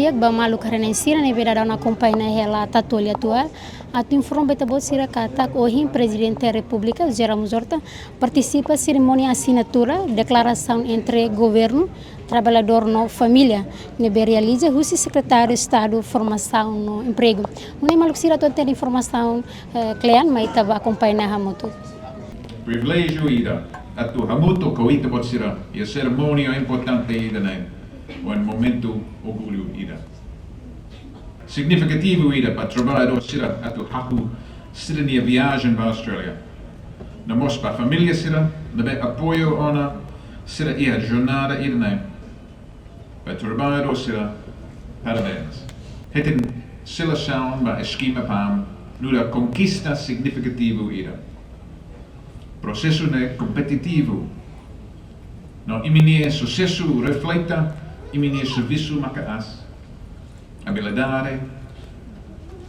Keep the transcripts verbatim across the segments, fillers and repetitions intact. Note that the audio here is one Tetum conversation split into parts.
Ba maluk haree-na'in sira ne'ebé daudaun akompaña hela Tatoli atuál, atu informa ba ita-boot sira katak ohin Prezidente Repúblika, José Ramos Horta, partisipa serimónia asinatura deklarasaun entre governu, traballadór no família, ne'ebé realiza husi Sekretáriu Estadu Formasaun no Empregu. Nune'e maluk sira atu hatene informasaun, eh, kle'an mai ita bá akompaña hamutuk. Priviléjiu ida atu hamutuk ho ita-boot sira iha serimónia importante ida-ne'e, ho momentu orgullu ida. Signifikativu ida ba traballadór sira atu hahú sira-nia viajen ba Austrália. No mós ba família sira ne'ebé apoia ona sira iha jornada ida-ne'e. Ba traballadór sira, parabéns. Hetan selesaun ba eskema PALM nu'udar konkista signifikativu ida. Prosesu ne'e kompetitivu. No imi-nia susesu refleta imi-nia servisu maka'as, abilidade,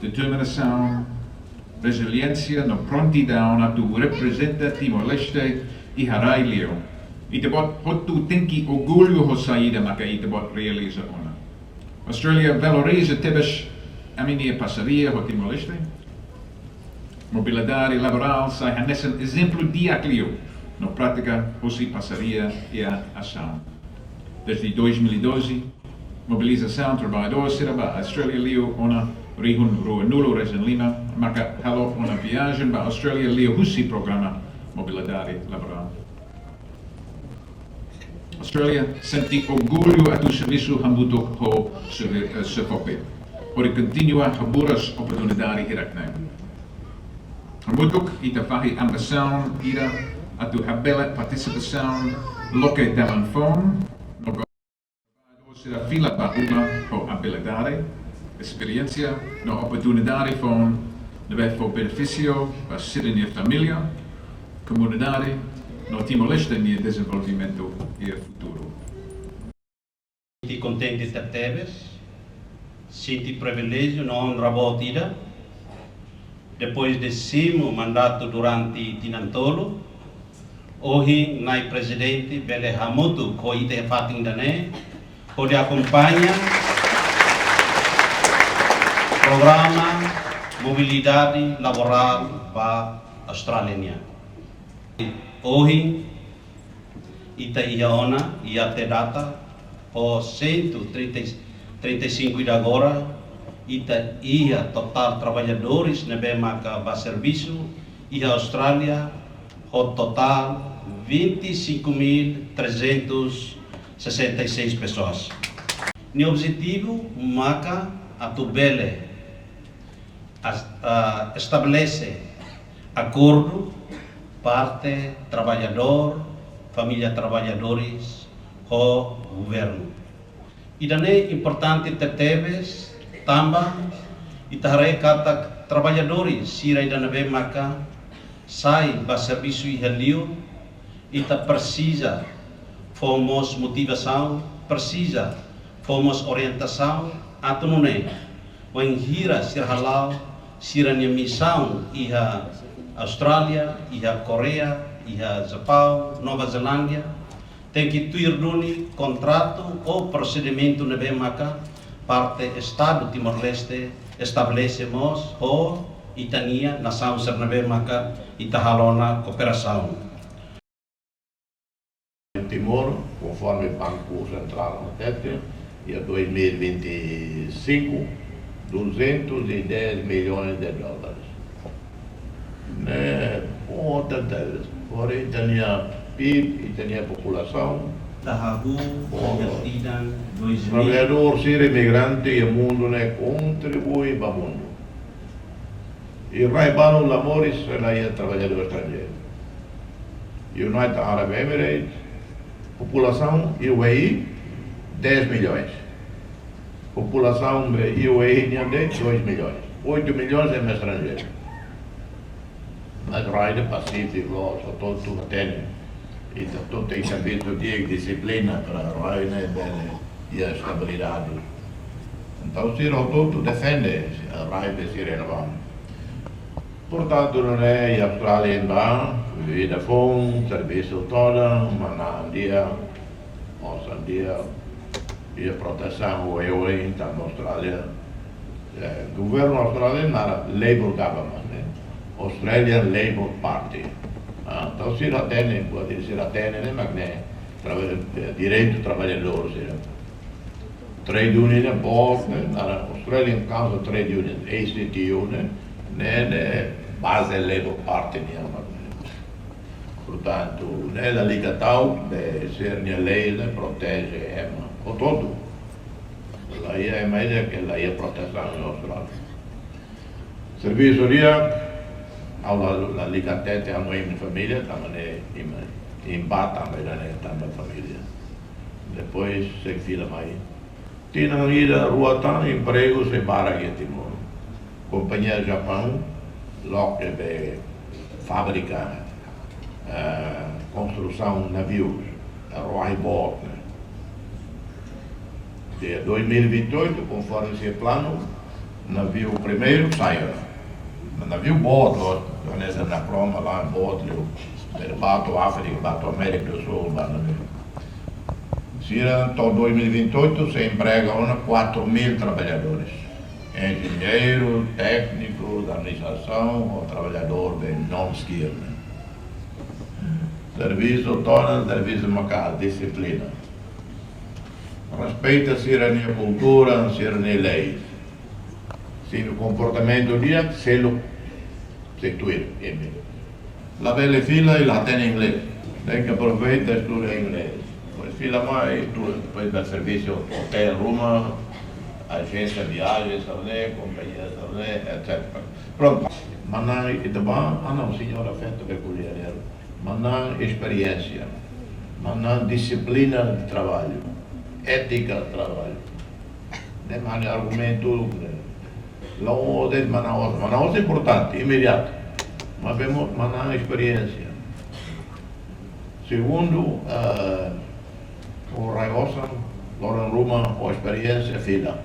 determinasaun, reziliénsia no prontidaun atu reprezenta Timor-Leste iha rai liu. Ita-boot hotu tenke orgullu ho saida maka ita-boot realiza ona. Austrália valoriza tebes ami-nia parseria ho Timor-Leste. Mobilidade laborál sai hanesan ezemplu di'ak liu no prátika husi parseria iha asaun. Desde dois mil e doze, mobilizasaun traballadór sira ba Austrália liu ona rihun ruanulu-resin-lima maka halo ona viajen ba Austrália liuhusi programa mobilidade laborál. Austrália sente orgullu atu servisu hamutuk ho servi-, eh, SEFOPE, hodi kontinua haburas oportunidade hirak-ne'e. Hamutuk ita fahe ambisaun ida atu habela partisipasaun loke dalan foun no sira fila ba uma ho abilidade, esperiénsia no oportunidade foun ne'ebé fó benefísiu ba sira-nia família, komunidade no Timor-Leste nia dezenvolvimentu iha futuru. Sente kontente tebetebes, sente priviléjiu no onra boot ida, depois de simu mandatu durante tinan tolu, ohin Na'i Prezidente bele hamutuk ho ita iha fatin ida-ne'e, hodi akompaña programa mobilidade laborál ba Austrália nian. Ohin ita iha ona, iha até data, ho cento e trinta, trinta e cinco ida agora, ita iha totál traballadores ne'ebé maka bá servisu iha Austrália, ho totál vinte e cinco mil trezentos sessenta e seis pessoas. Nia objetivu maka atu bele as-, ah, estabelese akordu parte traballadór, família traballadores ho governu. Ida-ne'e importante tebetebes, tanba ita haree katak traballadores sira ida ne'ebé maka sai bá servisu iha liur, ita presiza fó mós motivasaun, presiza fó mós orientasaun, atu nune'e wainhira sira hala'o sira-nia misaun iha Austrália, iha Koreia, iha Japaun, Nova Zelándia, tenke tuir duni kontratu ou prosedimentu ne'ebé maka parte Estadu Timor-Leste estabelese mós ho ita-nia nasaun sira ne'ebé maka ita halo ona kooperasaun. Timor, konforme Banku Sentrál hatete, iha dois mil e vinte e cinco, duzentos e dez milhões de dólares. Ne'e, ontem, porém, ita-nia PIB, ita-nia populasaun, Tahagu, Bom, Tidan, dois mil. Traballadór sira imigrante iha mundu ne'e kontribui ba mundu. I rai balu la moris se la iha traballadór estranjeiru. United Arab Emirates, populasaun U A E, dez milhões. Populasaun U A E nian de'it, dois milhões. Oito milhões ema estranjeiru. Mas rai ne'e pasífiku, só atu hatene. Ita tenke servisu di'ak, dixiplina para rai ne'e bele iha estabilidade. Entaun, sira hotu-hotu defende rai ne'ebé sira hela ba. Portantu, nune'e iha Austrália ema bá, vida foun, servisu todan, manán di'ak, osan di'ak, iha protesaun, o eu, entaun Austrália, eh, governu Austrália naran Labor Government, ne'e? Australian Labor Party. Ah, entaun sira hatene, pode sira hatene, ne'e, mak ne'e, traba-, eh, direitu traballadór, sira. Trade union ne'e boot, ne'e, naran Australian Council Trade Union, A C T U, ne'e, ne'e, ne'e baze Labor Party nian, mak ne'e. Portantu, ne'e lalika ta'uk, be sira-nia lei ne'e proteje ema hotu-hotu. La iha ema ida ke la iha protesaun iha Austrália. Servisu di'ak, ha'u la, lalika hatete, ha'u no ha'u-nia família, tanba ne'e, imi, imi bá tanba ida-ne'e, tanba família. Depois, sei fila mai. Tinan ida rua tan, empregu sei barak iha Timor. Kompañia Japaun, loke be fábrika, eh, konstrusaun naviu, eh, rohai boot, ne'e? Dia dois mil e vinte e oito, konforme sira planu, naviu primeiru sai ona. Naviu boot, loos, hanesan NAPROMA la, boot liu. Bá to'o Áfrika, bá to'o Amérika do Sul, bá naviu. Sira to'o dois mil e vinte e oito sei emprega ona quatro mil traballadores. Enjeñeiru, tékniku, administrasaun, ou traballadór be non-skilled, ne'e? Servisu todan, servisu maka'as, dixiplina. Respeita sira-nia kultura, sira-nia lei. Sira-nia komportamentu di'ak, selu, sei tuir, imi. Labele fila i la hatene inglés. Tenke aproveita estuda inglés. Depois fila mai, tuir, depois bá servisu, otél ruma, ajénsia viajen, sabe, kompañia, sabe, et cetera. Prontu. Manán ita bá, ah não, señora feto peculiar. Manán esperiénsia, manán dixiplina de traballu, étika de traballu. Ne'e mak ne'e argumentu, ne'e? La'ós de'it manán osan. Manán osan importante, imediatu. Maibé mós manán esperiénsia. Segundu, eh, o rai osan, loron ruma, o esperiénsia, fila.